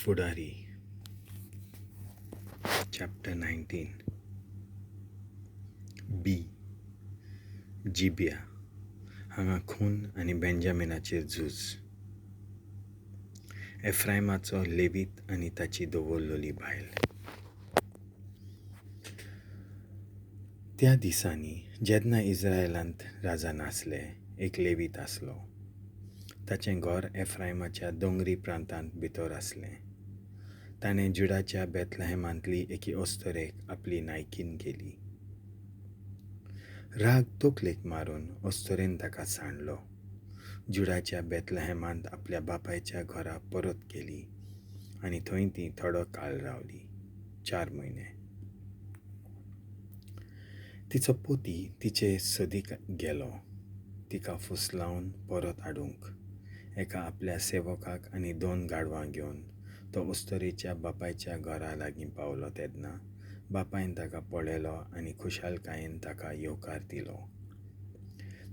फुडारी चॅप्टर 19 बी जिबिया हांगा खून आनी बेंजामिनाचेर झूज. एफ्रायमाचो लेवीत आनी ताची दवरलेली बायल. त्या दिसांनी जेन्ना इस्रायलांत राजा नासले, एक लेवीत आसलो. ताचें घर एफ्रायमाच्या दोंगरी प्रांतांत भितर आसलें. ताणें जुडाच्या बेथलहेमांतली एके अस्तुरेक आपली नायकीन केली. राग तकलेक मारून अस्तुरेन ताका सांडलो. जुडाच्या बेथलहेमांत आपल्या बापायच्या घरा परत गेली आनी थंय ती थोडो काळ रावली, 4 म्हयने. तिचो पोती तिचे सदीक गेलो, तिका फुसलावन परत हाडूंक. एका आपल्या सेवकाक आनी 2 गाडवां घेवन तो अस्तुरेच्या बापायच्या घरा लागीं पावलो तेन्ना बापायन ताका पळयलो आनी खुशालकायेन ताका येवकार दिलो.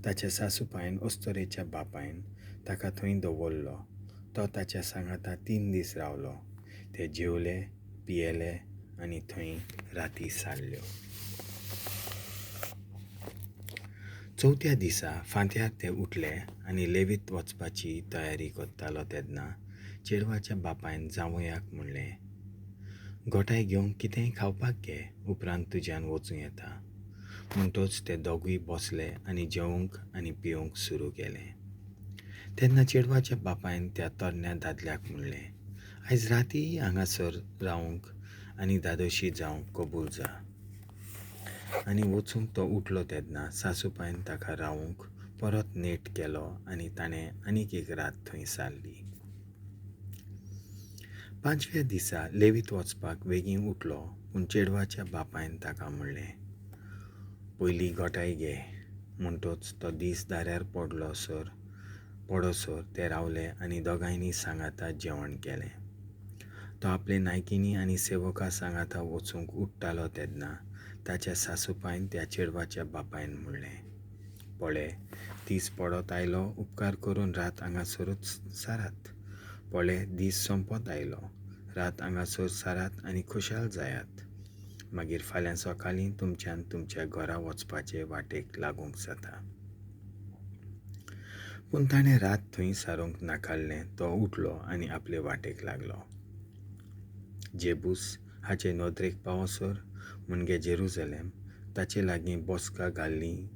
ताच्या सासूपायन अस्तुरेच्या बापायन ताका थंय दवरलो. तो ताच्या सांगाता 3 दीस रावलो. ते जेवले, पियेले आनी थंय राती सारल्यो. चवथ्या दिसा फांत्यार ते उठले आनी लेवीत वचपाची तयारी करतालो तेन्ना चेडवाच्या बापायन जावंयाक म्हणलें, गोठाय घेवंक कितेंय खावपाक घे, उपरांत तुज्यान वचूं येता. म्हणटच ते दोगूय बसले आनी जेवंक आनी पिवंक सुरू केलें. तेन्ना चेडवाच्या बापायन त्या तरण्या दादल्याक म्हणलें, आयज राती हांगासर रावंक आनी दादोशी जावंक कबूल जा. आनी वचूंक तो उठलो तेन्ना सासूपायन ताका रावंक परत नेट केलो आनी ताणें आनीक एक रात थंय सारली. 5व्या दिसा लेवीत वचपाक वेगीं उठलो, पूण चेडवाच्या बापायन ताका म्हणलें, पयलीं गोठाय घे. म्हणटच तो दीस दाऱ्यार पडोसर ते रावले आनी दोगांयनी सांगाता जेवण केलें. तो आपले नायकिनी आनी सेवका सांगाता वचूंक उठ्ठालो तेन्ना ताच्या सासूपायन त्या चेडवाच्या बापायन म्हणलें, पळे दीस पडत आयलो, उपकार करून रात हांगासरूच सारात. पळे दीस सोंपत आयलो, रात हांगासर सारात आनी खुशाल जायात. मागीर फाल्यां सकाळीं तुमच्यान तुमच्या घरा वचपाचे वाटेक लागूंक जाता. पूण ताणें रात थंय सारूंक नाकारलें. तो उठलो आनी आपले वाटेक लागलो. जेबूस हाचे नदरेक पावसर म्हणजे जेरुजलेम ताचे लागीं बसका घाल्ली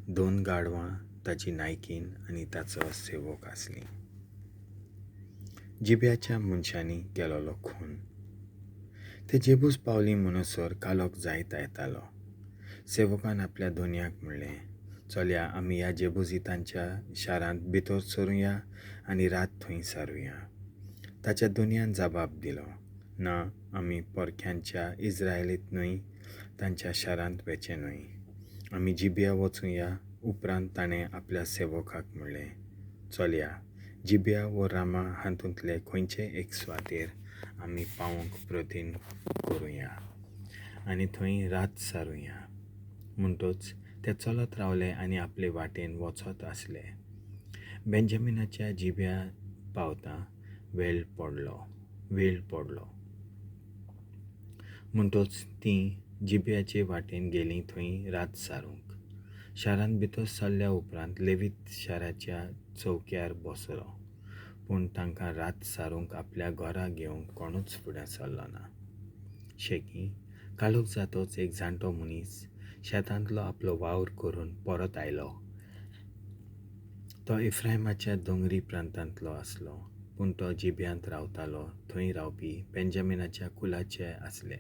2 गाडवां, ताची नायकीन आनी ताचो सेवक आसली. जिब्याच्या मनशांनी केलोलो खून. ते जेबूस पावली म्हणसर कालोक जायत येतालो. सेवकान आपल्या धोनयाक म्हणलें, चलया आमी ह्या जेबुजितांच्या शारांत भितर सरुया आनी रात थंय सारुया. ताच्या धोनयान जबाब दिलो, ना, आमी परक्यांच्या इस्रायलीत न्हय, तांच्या शारांत वेचें न्हय. आमी जिबिया वचुया. उपरांत ताणें आपल्या सेवकाक म्हणलें, चलया जिबिया वो रामा हातूंतले खंयचे एक सुवातेर आमी पावूंक प्रतीन करुया आनी थंय रात सारुया. म्हणटच ते चलत रावले आनी आपले वाटेन वचत आसले. बेंजामिनाच्या जिब्या पावता वेळ पडलो. म्हणटच तीं जिब्याचे वाटेन गेलीं थंय रात सारूंक. शारांत भितर सरल्या उपरांत लेवीत शाराच्या चौक्यार बसलो, पूण तांकां रात सारूंक आपल्या घरा घेवंक कोणूच फुडें सरलो ना. शेकी कालोख जातच एक जाणटो मनीस शेतांतलो आपलो वावर करून परत आयलो. तो इफ्रायमाच्या दोंगरी प्रांतांतलो आसलो, पूण तो जिब्यांत रावतालो. थंय रावपी बेंजामिनाच्या कुलाचे आसले.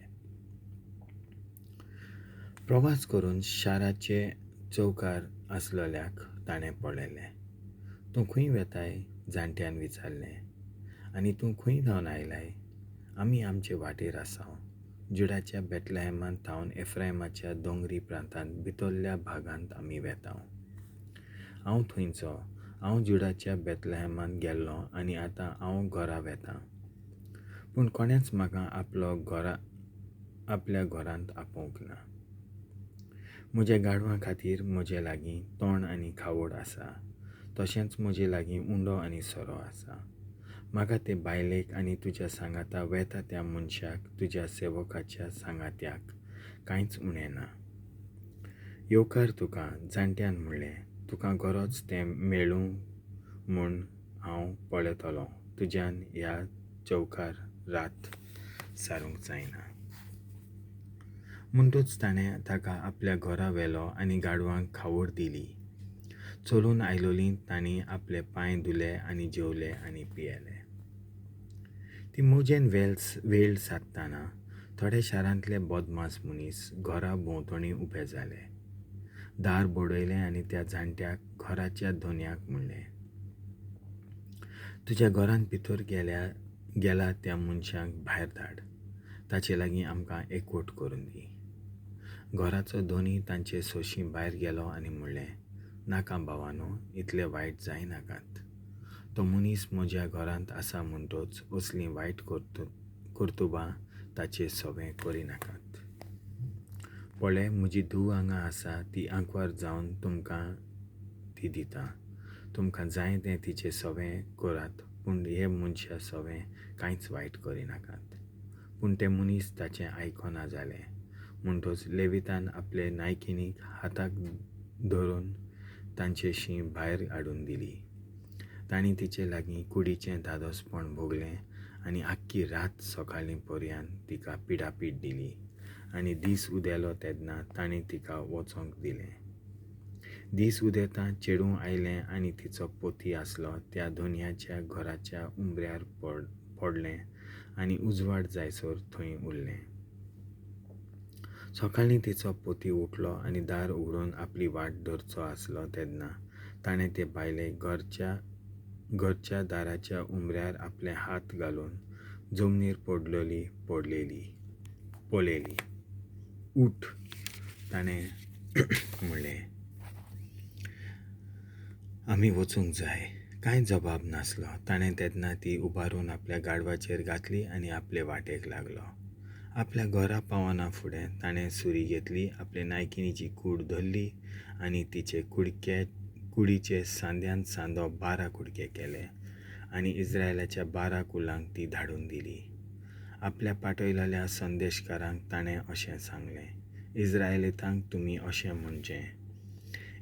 प्रवास करून शाराचे चौकार आसलेल्याक ताणें पळयलें. तूं खंय वेताय? जाणट्यान विचारलें. आनी तूं खंय धांवन आयलाय? आमी आमचे वाटेर आसाव. जुडाच्या बेथलहेमांत थावन एफ्रायमाच्या दोंगरी प्रांतांत भितरल्या भागांत आमी वेताव. हांव थंयचो. हांव जुडाच्या बेथलहेमांत गेल्लो आनी आतां हांव घरा वेतां. पूण कोणेंच म्हाका आपल्या घरांत आपोवंक ना. म्हज्या गाडवां खातीर म्हजे लागीं तण आनी खावड आसा, तशेंच म्हजे लागीं उंडो आनी सोरो आसा. म्हाका ते बायलेक आनी तुज्या सांगाता वेता त्या मनशाक तुज्या सेवकाच्या सांगात्याक कांयच उणें ना. येवकार तुका, जाणट्यान म्हणलें, तुका गरज तें मेळूं म्हूण हांव पळयतलों. तुज्यान ह्या चौकार रात सारूंक जायना. म्हणटूच ताणें ताका आपल्या घरा व्हेलो आनी गाडवांक खावड दिली. चलून आयलोलीं तांणी आपले पांय धुले आनी जेवले आनी पियेले. ती मोजेन वेळ सादतना थोडे शारांतले बदमास मनीस घरा भोंवतणी उबे जाले. दार बडयलें आनी त्या जाणट्याक घराच्या धनयाक म्हणलें, तुज्या घरांत भितर गेला त्या मनशाक भायर धाड, ताचे लागीं आमकां एकवट करून दी. घराचो धनी तांचे सोशीं भायर गेलो आनी म्हणलें, नाका भावानो, इतले वायट जायनाकात. तो मनीस म्हज्या घरांत आसा म्हणटोच असलीं वायट कर्तुबां ताचे सवें करिनाकात. पळय, म्हजी धूव हांगा आसा, ती आंकवार जावन तुमकां ती दिता. तुमकां जाय तें तिचें सवें करात, पूण हे मनशा सवें कांयच वायट करिनाकात. पूण ते मनीस ताचें आयकना जाले. म्हणटोच लेवितान आपले नायकिनीक हाताक धरून तांचेशी भायर हाडून दिली. तांणी तिचे लागीं कुडीचें धादोसपण भोगलें आनी आख्खी रात सकाळीं पर्यान तिका पिडापीड दिली. आनी दीस उदेलो तेन्ना तांणी तिका वचोंक दिलें. दीस उदेता चेडूं आयलें आनी तिचो पोती आसलो त्या धनयाच्या घराच्या उंबऱ्यार पडलें आनी उजवाड जायसर थंय उरलें. सकाळीं तिचो पोती उठलो आनी दार उगडून आपली वाट धरचो आसलो तेन्ना ताणें ते बायलेक घरच्या दाराच्या उंबऱ्यार आपले हात घालून जमनीर पडलेली पळयली. उठ, ताणें म्हणलें, आमी वचूंक जाय. कांय जबाब नासलो. ताणें तेन्ना ती उबारून आपल्या गाडवाचेर घातली आनी आपले वाटेक लागलो. आपल्या घरा पावना फुडें ताणें सुरी घेतली, आपले नायकिनीची कूड धरली आनी तिचे कुडीचे सांद्यान सांदो 12 कुडके केले आनी इस्रायलाच्या 12 कुलांक ती धाडून दिली. आपल्या पाठयलेल्या संदेशकारांक ताणें अशें सांगलें, इस्रायलितांक तुमी अशें म्हणचें,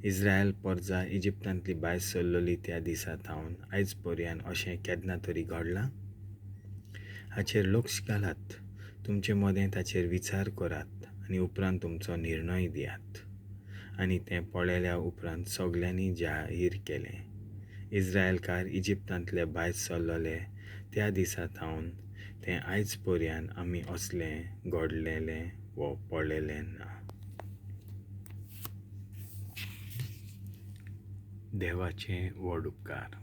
इस्रायल परजा इजिप्तांतली भायर सरलोली त्या दिसा थावन आयज पर्यान अशें केन्ना तरी घडलां? हाचेर लक्ष घालात, तुमचे मदें ताचेर विचार करात आनी उपरांत तुमचो निर्णय दियात. आनी तें पळयल्या उपरांत सगल्यांनी जाहीर केलें, इस्रायलकार इजिप्तांतले भायर सरलोले त्या दिसा थावन तें आयज पर्यान आमी असलें घडलेलें वो पळयलें ना. देवाचे व्हड उपकार.